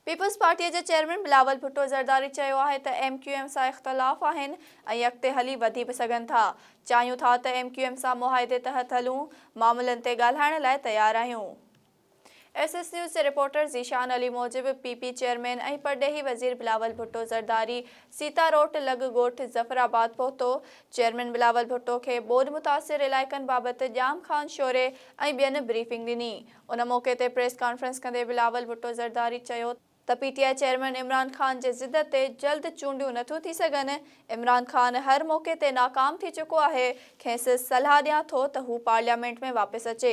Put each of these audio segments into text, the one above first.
Peoples پارٽيء جي chairman Bilawal Bhutto Zardari چيو آهي ته ايم ڪيو ايم سان اختلاف آهن ۽ اڳتي هلي وڌي به سگهن ٿا، چاهيون ٿا ته ايم ڪيو ايم سان معاهدي تحت هلون، معاملن تي ڳالهائڻ لاء تيار آهيون. ايس ايس نيوز جي رپورٽر ذيشان علي موجب پي پي چيئرمين ۽ پرڏيهي وزير بلاول ڀٽو زرداري سيتا روٽ لڳ ڳوٺ ظفر آباد پهتو، چيئرمين بلاول ڀٽو کي ٻوڏ متاثر علائقن بابت ڄام خان شوري ۽ ٻين بريفنگ ڏني. ان موقعي تي پريس ڪانفرنس ڪندي بلاول ڀٽو زرداري چيو ته P T I chairman Imran Khan جي ضد تي جلد چونڊيون نٿيون ٿي سگهن، عمران خان هر موقعي تي ناڪام ٿي چڪو آهي، کيس صلاح ڏيان ٿو ته هو پارليامينٽ ۾ واپس اچي.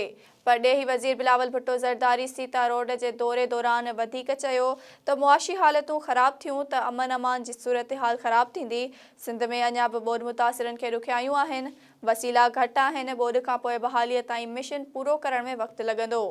پرڏيهي وزير بلاول ڀٽو زرداري سيتا روڊ جي دوري دوران وڌيڪ چيو ته معاشي حالتون خراب ٿيون ته امن امان جي صورتحال خراب ٿيندي، سنڌ ۾ اڃا به ٻوڏ متاثرن کي ڏکيائيون آهن، وسيلا گهٽ آهن، ٻوڏ کانپوء بحاليء تائين مشن پورو ڪرڻ ۾ وقت لڳندو.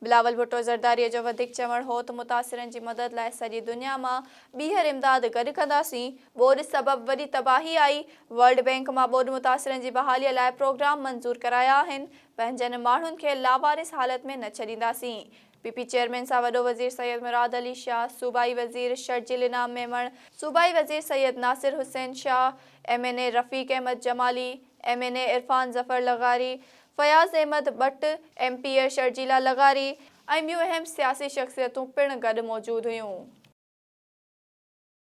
بلاول ڀٽو زرداريء جو وڌيڪ چوڻ هو ته متاثرن جي مدد لاء سڄي دنيا مان ٻيهر امداد گڏ ڪنداسين، ٻوڏ سبب وڏي تباهي آئي، ورلڊ بئنڪ مان ٻوڏ متاثرن جي بحاليء لاء پروگرام منظور ڪرايا آهن، پنهنجن ماڻهن کي لاوارث حالت ۾ نه ڇڏينداسين. پي پي چيئرمين سان وڏو وزير سيد مراد علي شاهه، صوبائي وزير شرجيل انعام ميمڻ، صوبائي وزير Syed Nasir Hussain Shah, M N A Rafiq Ahmed Jamali, M N A Irfan Zafar لغاري، فياض احمد ٻٽ، ايم پي اي شرجيلا لغاري ۽ ٻيون اهم سياسي شخصيتون پڻ گڏ موجود هيون.